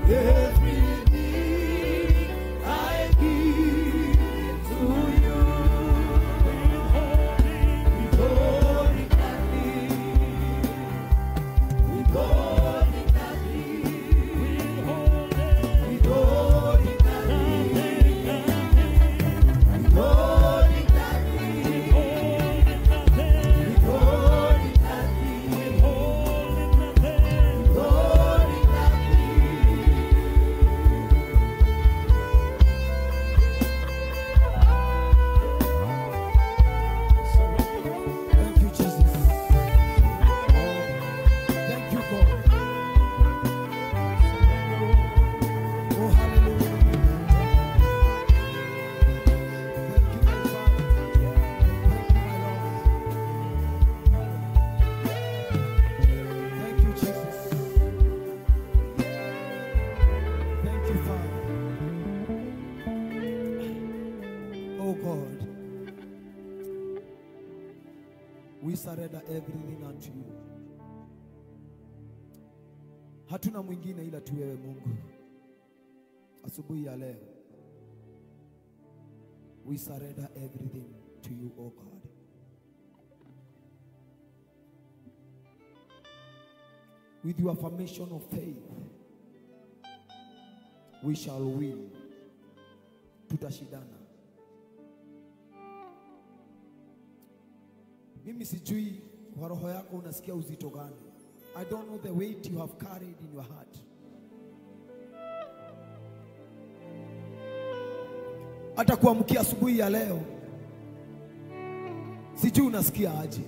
Everything I give to you. Withholding nothing. Withholding nothing. Withholding nothing. Withholding nothing. Withholding nothing. Withholding nothing. Thank you, Jesus. Thank you, God. Oh, hallelujah. Thank you, my Father. Thank you, my Lord. Thank you, Jesus. Thank you, Father. Oh, God. We surrender everything unto you. Hatuna mwingine ila tu wewe Mungu. Asubuhi ya leo, we surrender everything to you, O God. With your affirmation of faith, we shall win. Tutashindana. Mimi sijui kwa roho yako unasikia uzito gani. I don't know the weight you have carried in your heart. Hata kuamkia asubuhi ya leo, sijui unasikia aje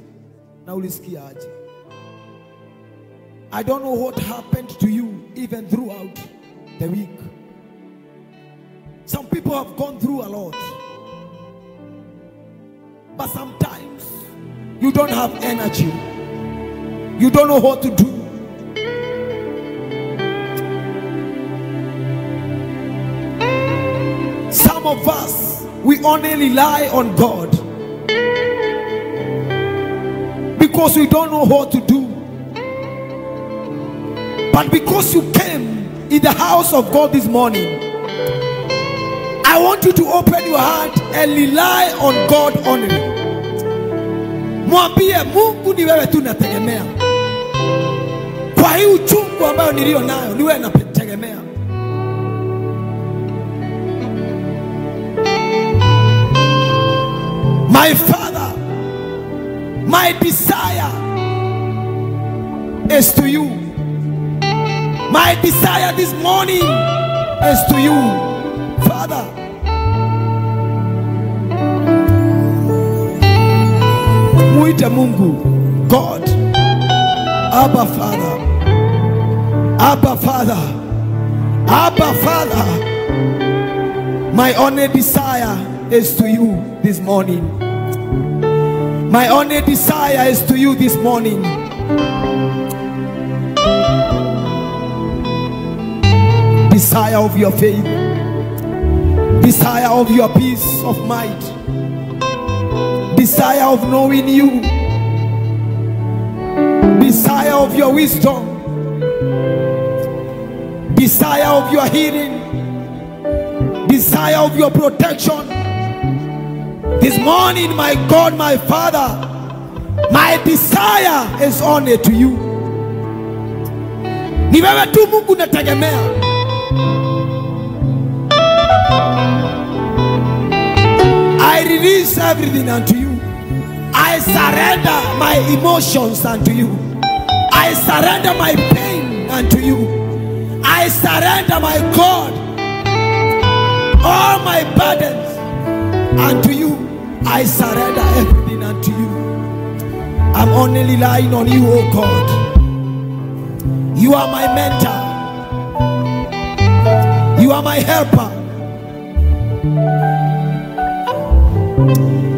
na ulisikia aje. I don't know what happened to you even throughout the week. Some people have gone through a lot. But sometimes you don't have energy. You don't know what to do. Some of us, we only rely on God because we don't know what to do. But because you came in the house of God this morning, I want you to open your heart and rely on God only. Mwambie Mungu, ni wewe tu nategemea. Kwa hii uchungu ambayo nilio nayo, ni wewe nategemea. My Father, my desire is to you. My desire this morning is to you, Father. Muite Mungu, God, Abba Father, Abba Father, Abba Father. My only desire is to you this morning. My only desire is to you this morning. Desire of your faith, desire of your peace of mind, desire of knowing you, desire of your wisdom, desire of your healing, desire of your protection. This morning, my God, my Father, my desire is only to you. Ni wewe tu Mungu nategemea. I release everything unto you. I surrender my emotions unto you. I surrender my pain unto you. I surrender, my God, all my burdens unto you. I surrender everything unto you. I'm only relying on you, oh God. You are my mentor. You are my helper.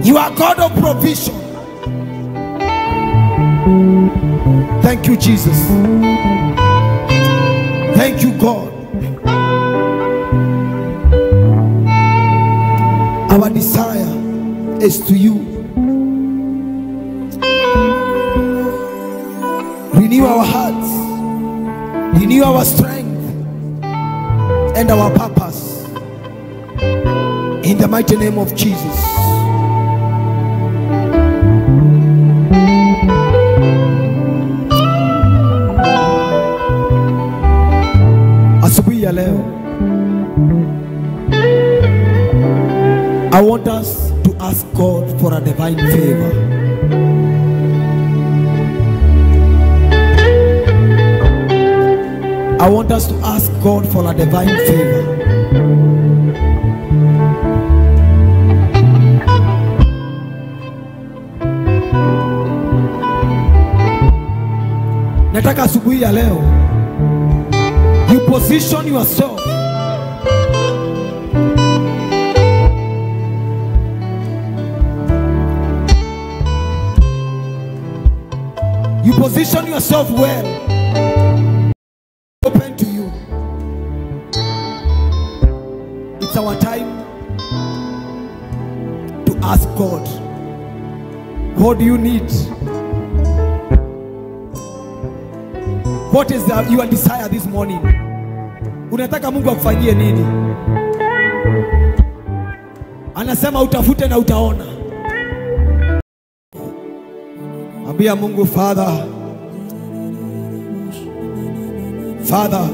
You are God of provision. Thank you, Jesus. Thank you, God. Our desire is to you. Renew our hearts. Renew our strength. and our purpose. In the mighty name of Jesus. Asubuhi ya leo, I want us to ask God for a divine favor. I want us to ask God for a divine favor. Nataka asubuhi ya leo, you position yourself You position yourself well. Open to you. It's our time to ask God, what do you need? What is your desire this morning? Unataka Mungu akufanyie nini? Anasema utafute na utaona. Ambia Mungu, Father, Father,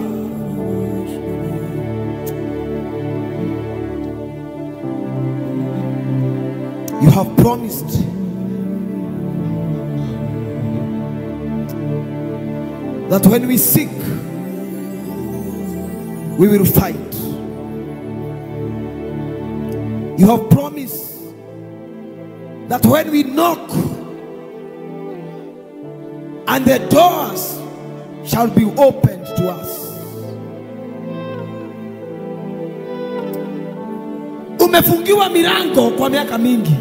you have promised that when we seek, we will find. You have promised that when we knock, and the doors shall be opened to us. Umefungiwa milango kwa miaka mingi.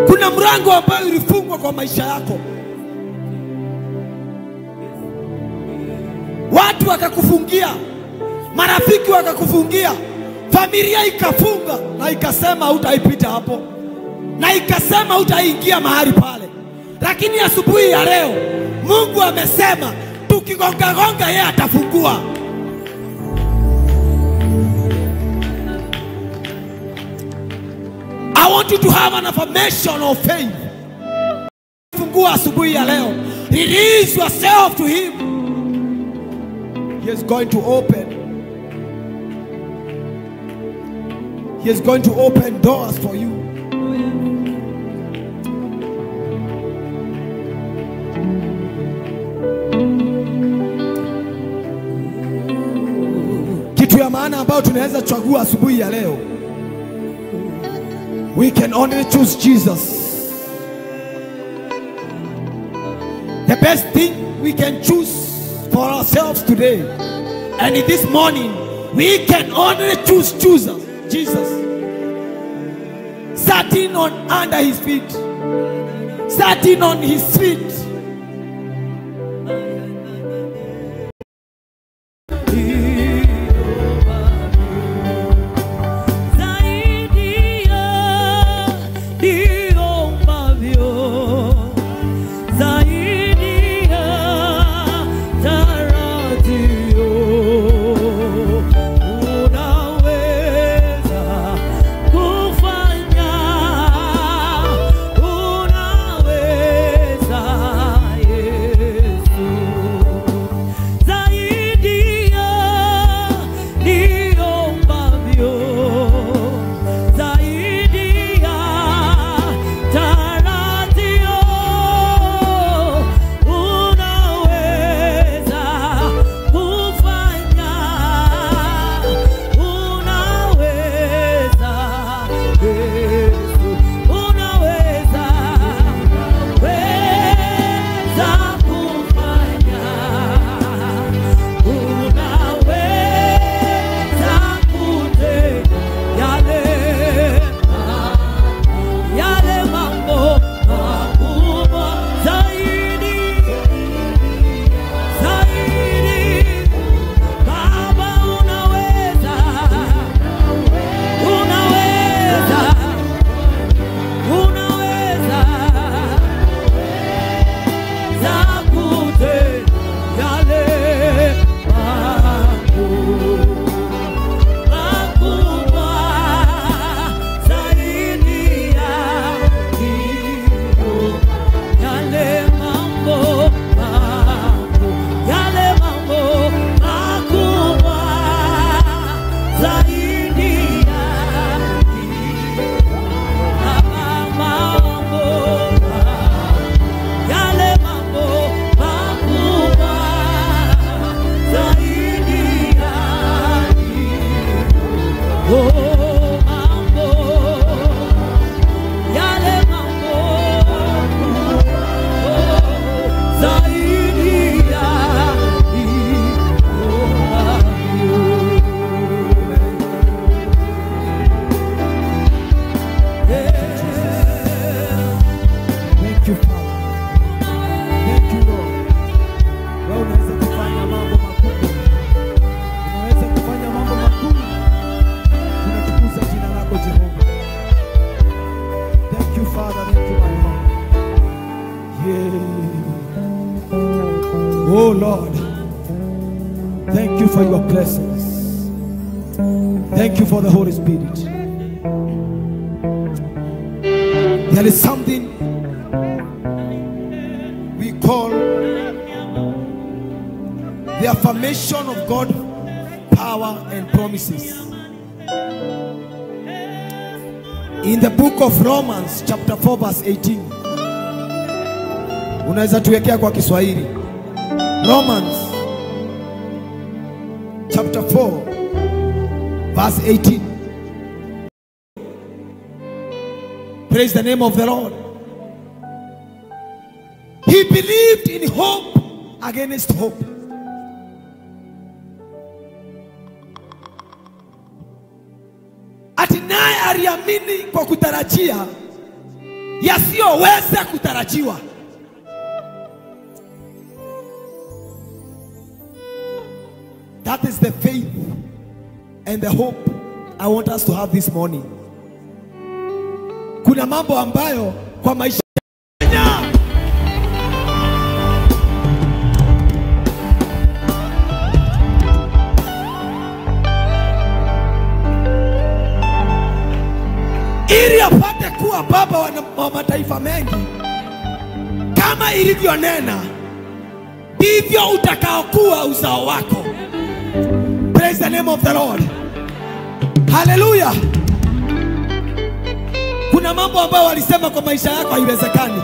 Kuna mlango ambao ulifungwa kwa maisha yako. Watu wakakufungia, marafiki wakakufungia, familia ikafunga na ikasema hutaipita hapo, na ikasema hutaingia mahali pale. Lakini asubuhi ya leo Mungu amesema tukigonga gonga yeye atafungua. I want you to have an affirmation of faith. Fungua asubuhi ya leo. Release yourself to him. He is going to open. He is going to open doors for you. Kitu ya maana ambayo tunaweza chagua asubuhi ya leo, we can only choose Jesus. The best thing we can choose for ourselves today and in this morning, we can only choose Jesus. Jesus. Sitting on under his feet. Sitting on his feet. Unaweza kufanya, unaweza. you, Father. Thank you, my Lord. Yeah. Oh Lord, thank you for your presence. Thank you for the Holy Spirit. There is something we call the affirmation of God's power and promises. In the book of Romans chapter 4 verse 18. Unaweza tuwekea kwa Kiswahili. Romans chapter 4 verse 18. Praise the name of the Lord. He believed in hope against hope. Ati naye aliamini kwa kutarajia yasiyoweza kutarajiwa. That is the faith and the hope I want us to have this morning. Kuna mambo ambayo kwa maisha ili apate kuwa baba wa mataifa mengi, kama ilivyonena, ndivyo utakaokuwa uzao wako. Praise the name of the Lord. Hallelujah. Kuna mambo ambayo walisema kwa maisha yako haiwezekani.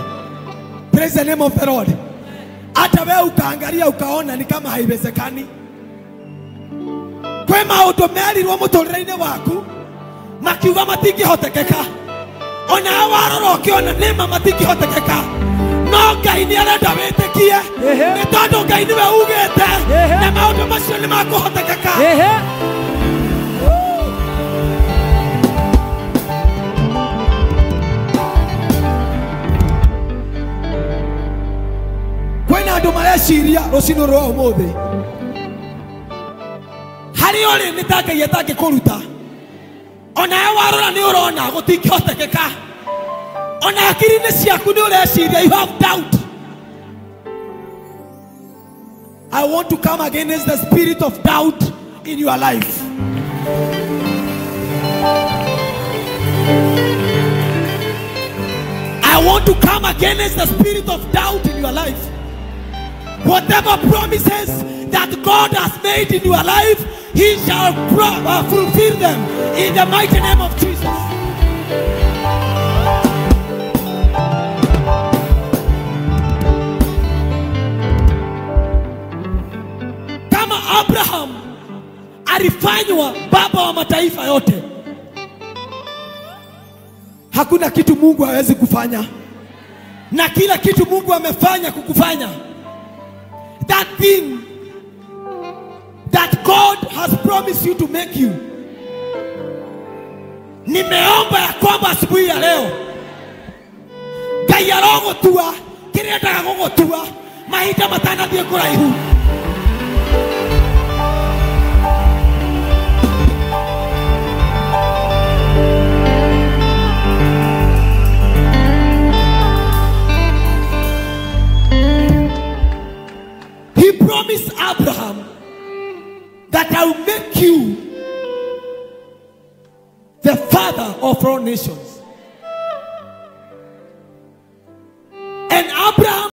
Praise the name of the Lord. Hata wewe ukaangalia ukaona ni kama haiwezekani. Kwe maũndũ merirwo mũtũrĩre-inĩ waku makiuga matingĩhotekeka, ona warora ũkĩona nĩma matingĩhotekeka, no Ngai nĩ arenda wĩtĩkie, nĩ tondũ Ngai nĩwe ugĩte na maũndũ macio nĩ makũhotekeka. Kwĩna andũ mareciria rũcinĩ rwa ũmũthĩ harĩa ũrĩ nĩ ta Ngai atangĩkũruta. Ona warora nĩ ũrona gũtingĩhotekeka, ona hakiri-inĩ ciaku nĩ ũreciria, you have doubt. I want to come against the spirit of doubt in your life. I want to come against the spirit of doubt in your life. Whatever promises that God has made in your life, He shall fulfill them in the mighty name of Jesus. Kama Abraham alifanywa baba wa mataifa yote, hakuna kitu Mungu hawezi kufanya, na kila kitu Mungu amefanya kukufanya, that thing that God has promised you to make you. Nimeomba ya kwamba asubuhi ya leo Ngai arogotua kĩrĩa endaga gũgũtua mahinda matanathiĩ kũraihu. He promised Abraham that I will make you the father of all nations.